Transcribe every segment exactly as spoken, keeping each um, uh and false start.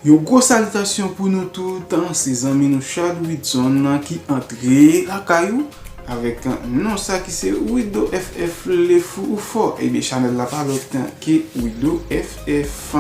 Yon gwo salitasyon pou nou tout, se zanmi nou Chad Whitson ki antre lakay ou avèk non sa ki se Wido F F, le fou ou fò. Ebyen, chanèl la pa lòt ke Wido F F.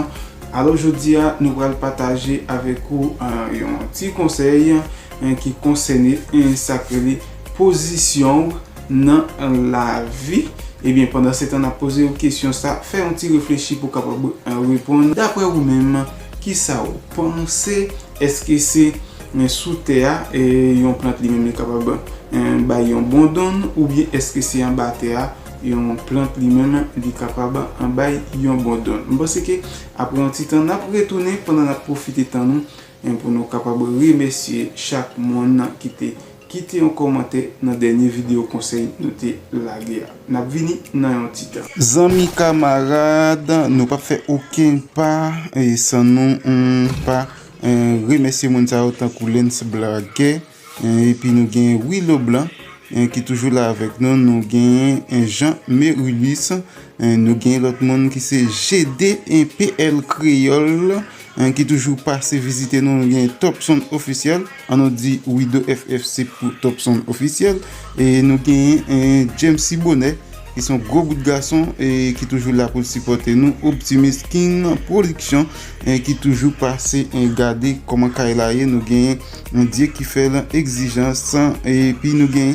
Alò, jodi a, nou pral pataje avèk ou, eh, yon ti konsèy, eh, ki konsène, eh, sa k rele pozisyon w nan lavi. Ebyen, pandan se tan n ap poze w kesyon sa, fè yon ti reflechi pou w kapab, eh, reponn. Daprè ou menm, kisa w panse? Èske se, eh, sou tè a, eh, yon plant li menm li kapab, eh, bay yon bon donn, oubyen èske se anba tè a, yon plant li menm li kapab, eh, bay yon bon donn? M panse ke apre yon ti tan, n ap retounen pandan n ap pwofite tan nou, eh, pou nou kapab remèsye chak moun ki te kite yon kòmantè nan dènye videyo konsèy nou te lage a. N ap vini nan yon ti tan. Zanmi, kamarad, nou p ap fè okenn pa, eh, san nou, mm, pa, eh, remèsye moun sa yo tankou Lens Blagè, eh, epi nou gen Willow Blanc, eh, ki toujou la avèk nou. Nou gen, eh, Jean Merulus, eh, nou gen lòt moun ki se G D P L Kreyòl, eh, ki toujou pase vizite nou. Nou gen Topson Ofisyèl, an nou di Wido F F se pou Topson Ofisyèl. E nou gen, eh, James Bonè, ki se yon gwo bout gason, e ki toujou la pou l sipòte nou. Optimus King Production, e ki toujou pase, e gade kòman kay la ye. Nou gen, e, Dye ki fè l, Egzijans, epi nou gen,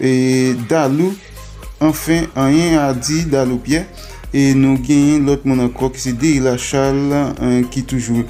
e, Dalou, anfen, anyen a di, Dalou Pyè. E nou gen lòt moun ankò ki se Deila Charles, e, ki toujou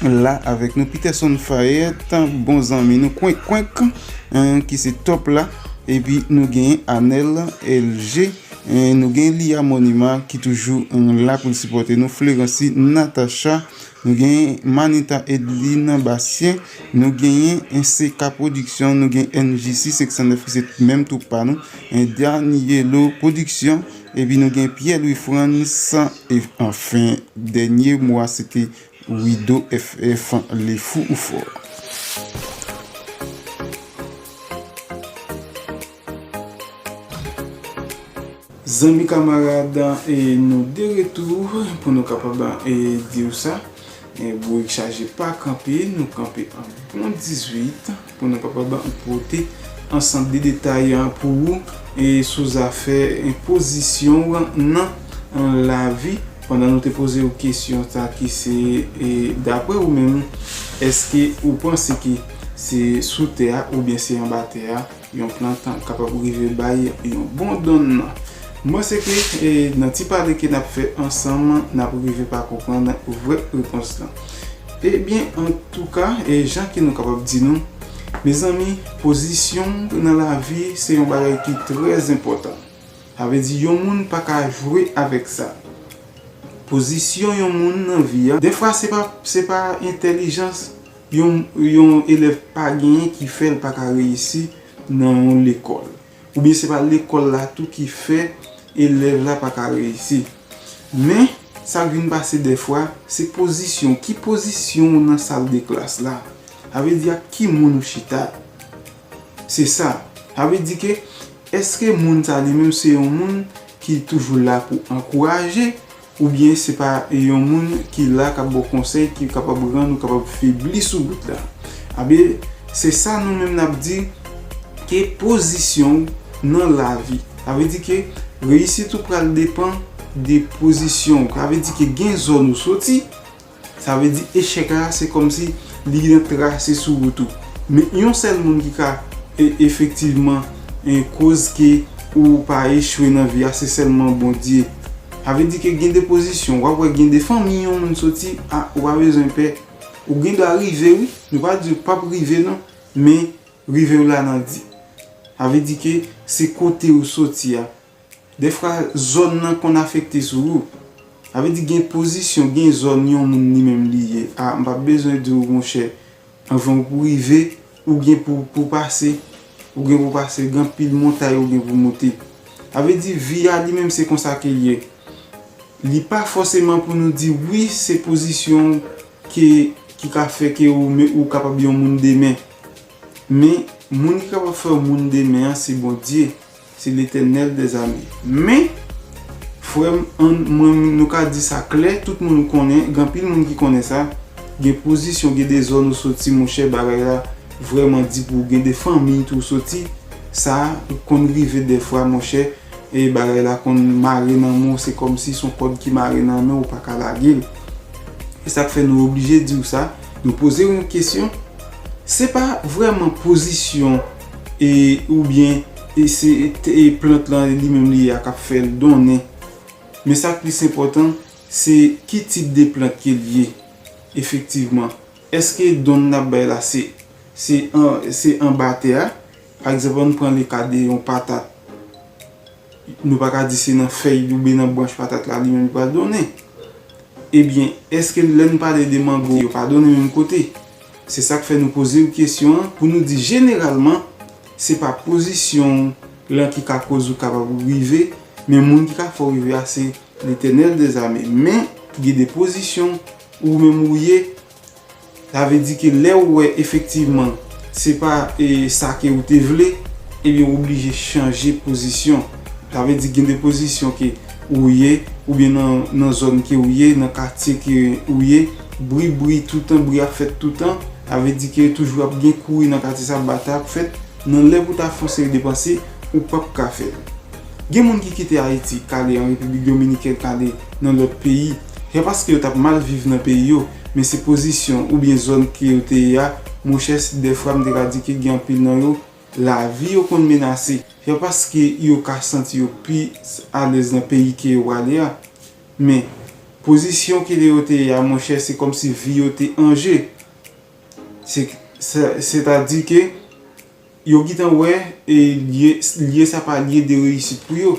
la avèk nou. Peterson Fayette, bon zanmi nou, Kwenk Kwenk, e, ki se top la. Epi nou gen Anel L G, e, nou gen Lia Monima ki toujou, e, la pou l sipòte nou, Florency, Natacha, nou gen Manita Edline Bastien, nou genyen S C K Production, nou gen N J C senk san nèf ki se menm twoup pa nou, e, Danielo Production, epi nou gen Pierre Louis Frantz, e anfen, dènye mo a se te Wido F F, le fou ou fò. Zanmi, kamarad, e nou de retou pou nou kapab, e, di w sa. E, bourik chaje pa kanpe, nou kanpe an bon dizuit pou nou kapab pote ansanm de detay pou ou, e, sou zafè, e, pozisyon w nan, e, lavi. Pandan nou te poze w kesyon sa ki se, e, daprè ou menm, èske ou panse ke se sou tè a oubyen se anba tè a yon plant kapab rive bay yon bon donn nan? M panse ke, e, nan ti pale ke n ap fè ansanm, n ap rive pa konprann vrè repons lan. Ebyen, antouka, e, jan ke nou kapab di nou, mezanmi, pozisyon nan lavi se yon bagay ki trè enpòtan. Sa vle di yon moun pa ka jwe avèk sa. Pozisyon yon moun nan vi a, dèfwa se pa, se pa entèlijans yon, yon elèv pa genyen ki fè l pa ka reyisi nan yon lekòl. Oubyen se pa lekòl la tou ki fè elèv la pa ka reyisi. Men, sa k vin pase dèfwa, se pozisyon. Ki pozisyon w nan sal de klas la? Sa vle di ak ki moun ou chita? Se sa. Sa vle di ke, èske moun sa li menm se yon moun ki toujou la pou ankouraje, oubyen se pa yon moun ki la k ap ba w konsèy ki kapab rann ou kapab febli sou wout la? Ebyen, se sa nou menm n ap di ke pozisyon w nan lavi. Sa vle di ke reyisit ou pral depann de pozisyon w. Sa vle di ke gen zòn ou soti, sa vle di echèk la, se kòmsi li gen trase sou wout ou. Men yon sèl moun ki ka, e, efektivman, e, koz ke ou pa echwe nan vi a, se sèlman Bondye. Sa vle di ke gen de pozisyon, w ap wè gen de fanmi yon moun soti, a, ou pa bezwen pè. Ou gen dwa rive, wi. Nou pa di ou p ap rive, non. Men rive w la nan di. Sa vle di ke se kote ou soti a. Dèfwa, zòn nan konn afekte sou ou. Sa vle di gen pozisyon, gen zòn yon moun li menm li ye. A, m p ap bezwen di w, monchè, anvan w pou rive, ou gen pou, pou pase, ou gen pou pase, gen anpil montay ou gen pou monte. Sa vle di vi a li menm se konsa ke l ye. Li pa fòseman pou nou di wi, se pozisyon w ke, ki ka fè ke ou, men ou kapab yon moun demen. Men, moun ki kapab fè w moun demen an, se Bondye. Se Letènèl dèzame. Men, frè m, ann, mwen, nou ka di sa klè, tout moun konnen, gen anpil moun ki konnen sa. Gen pozisyon, gen de zòn ou soti, monchè, bagay la vrèman di pou ou. Gen de fanmi tou ou soti, sa konn rive dèfwa, monchè, e bagay la konn mare nan men w, se kòmsi se yon kòd ki mare nan men w, ou pa ka lage l. E sa k fè nou oblije di w sa, nou poze w yon kesyon. Se pa vrèman pozisyon e oubyen e se e plant lan li menm li ye a k ap fè l donnen. Men sa k plis enpòtan, se ki tip de plant ke l ye efektivman. Èske donn n ap bay la se se an, se anba tè a? Pa egzanp, ann pran le ka de yon patat. Nou pa ka di se nan fèy oubyen nan branch patat la li menm li pral donnen. Ebyen, èske lè n pale de mango, yo pa donnen menm kote? Se sa k fè nou poze w kesyon an, pou nou di jeneralman, se pa pozisyon w lan ki ka koz ou kapab rive, men moun ki ka fè w rive a se Letènèl dèzame. Men, gen de pozisyon ou menm ou ye, sa vle di ke lè w wè efektivman se pa e, sa ke ou te vle, ebyen ou oblije chanje pozisyon. Sa vle di gen de pozisyon ke ou ye, oubyen nan, nan zòn ke ou ye, nan katye ke ou ye, bri, bri toutan, bri ap fèt toutan. Sa vle di ke toujou ap gen kouri nan katye sa, batay ap fèt. Nan lè pou ta fè yon seri de panse, ou p ap ka fè l. Gen moun ki kite Ayiti, k ale an Repiblik Dominikèn, k ale nan lòt peyi. Se pa paske yo t ap mal viv nan peyi yo, men se pozisyon oubyen zòn ke yo te ye a. Monchè, dèfwa m te ka di ke gen anpil nan yo, lavi yo konn menase. Se pa paske yo ka santi yo pi alèz nan peyi ke yo prale a. Men, pozisyon ke yo te ye a, monchè, se kòmsi vi yo te an je. Se, se, sètadi ke yo gentan wè e lye, lye sa pa lye de reyisit pou yo.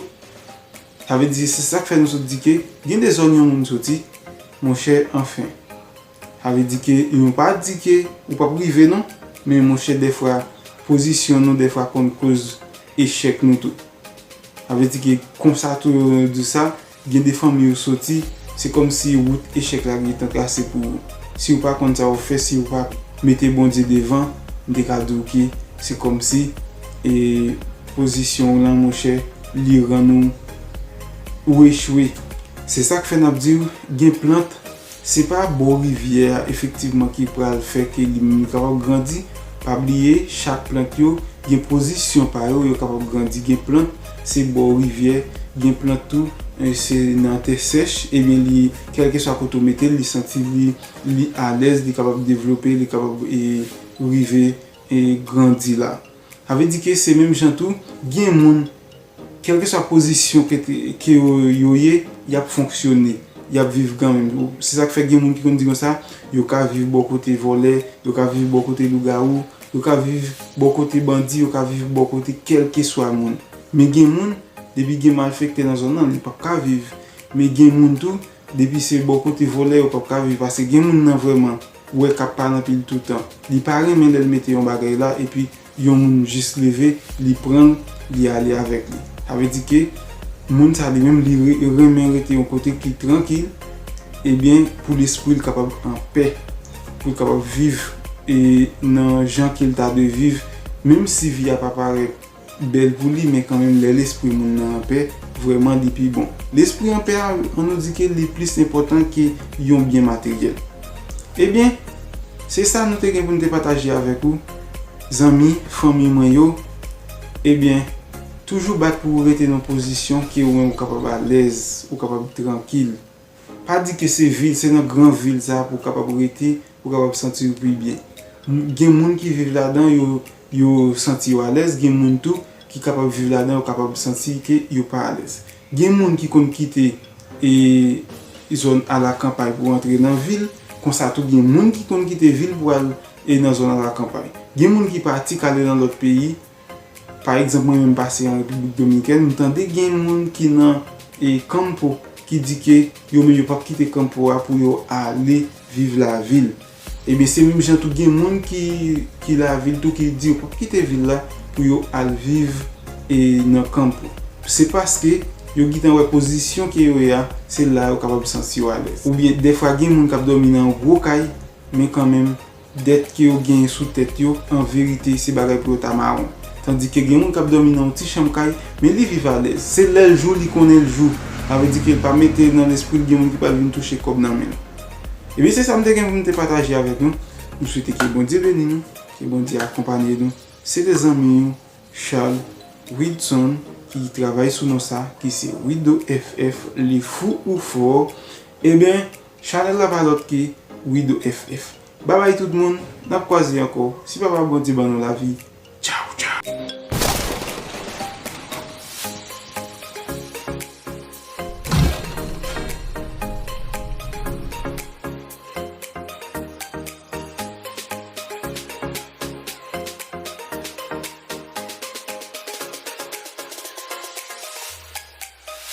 Sa vle di, se sa k fè nou sot di ke gen de zòn yon moun soti, monchè, anfen. Sa vle di ke nou pa di ke ou p ap rive non, men monchè, dèfwa pozisyon nou dèfwa konn koz echèk nou tou. Sa vle di ke konsa tou yo di sa, gen de fanmi ou soti, se kòmsi wout echèk la gentan trase pou ou. Si ou pa konn sa ou fè, si ou pa mete Bondye devan, m te ka di w ke se kòmsi e pozisyon w lan, monchè, li rann ou, ou echwe. Se sa k fè n ap di w, gen plant, se pa bò rivyè a efektivman ki pral fè ke li menm li kapab grandi. Pa bliye, chak plant yo gen pozisyon pa yo, yo kapab grandi. Gen plant, se bò rivyè, gen plant tou, e, se nan tè sèch, ebyen li, kèlkeswa kote w mete l, li santi li, li alèz, li kapab devlope, li kapab e, rive e grandi la. Sa vle di ke se menm jan tou, gen moun, kèlkeswa pozisyon ke, te- ke yo, yo ye, y ap fonksyone, y ap viv kanmenm. Se sa k fè gen moun ki konn di konsa, yo ka viv bò kote vòlè, yo ka viv bò kote lougawou, yo ka viv bò kote bandi, yo ka viv bò kote kèlkeswa moun. Men gen moun, depi gen malfektè nan zòn nan, li p ap ka viv. Men gen moun tou, depi se bò kote vòlè, yo p ap ka viv, paske gen moun nan vrèman, ou wè k ap pale anpil toutan. Li pa renmen lè l mete yon bagay la, epi yon moun jis leve, li pran l, li ale avèk li. Sa vle di ke moun sa li menm, li re- renmen rete yon kote ki trankil, ebyen, pou lespri l kapab anpè, pou l kapab viv e nan jan ke l ta dwe viv, menm si vi a pa parèt bèl pou li, men kanmenm lè lespri moun nan anpè, vrèman li pi bon. Lespri anpè a, ann nou di ke li plis enpòtan ke yon byen materyèl. Ebyen, se sa nou te gen pou n te pataje avèk ou, zanmi, fanmi mwen yo. Ebyen, toujou bat pou ou rete nan pozisyon ke ou menm ou kapab alèz, ou kapab trankil. Pa di ke se vil, se nan gran vil sa pou w kapab rete, pou w kapab santi w pi byen. M- Gen moun ki viv ladan, yo, yo santi yo alèz, gen moun tou ki kapab viv ladan, yo kapab santi ke yo pa alèz. Gen moun ki konn kite e, zòn alakanpay pou antre nan vil, konsa tou gen moun ki konn kite vil pou al e nan zòn alakanpay. Gen moun ki pati k ale nan lòt peyi, pa egzanp, mwen menm pase an Repiblik Dominikèn, m tande gen moun ki nan e, Kanpo ki di ke yo menm yo p ap kite Kanpo a pou yo ale viv lavil. Ebyen, se menm jan tou gen moun ki, ki lavil tou ki di yo p ap kite vil la pou yo al viv e, nan Kanpo. Se paske yo gentan wè pozisyon ke yo ye a, se la yo kapab santi yo alèz. Oubyen, dèfwa gen moun k ap dòmi nan yon gwo kay, men kanmenm, dèt ke yo genyen sou tèt yo, an verite, se bagay pou yo ta mawon. Tandike gen moun k ap dòmi nan yon ti chanm kay, men li viv alèz. Se lè l jou, li konnen l jou. Sa vle di ke l pa mete nan lespri l gen moun ki pral vin touche kòb nan men l. Ebyen, se sa m te gen pou m te pataje avèk nou. M swete ke Bondye beni nou, ke Bondye akonpaye nou. Se te zanmi nou, Charles Widson, ki travay sou non sa, ki se Wido F F, li fou ou fò. Ebyen, chanèl la pa lòt ke Wido F F. Babay tout moun, n ap kwaze ankò, si Papa Bondye ban nou lavi. Tchaw, tchaw.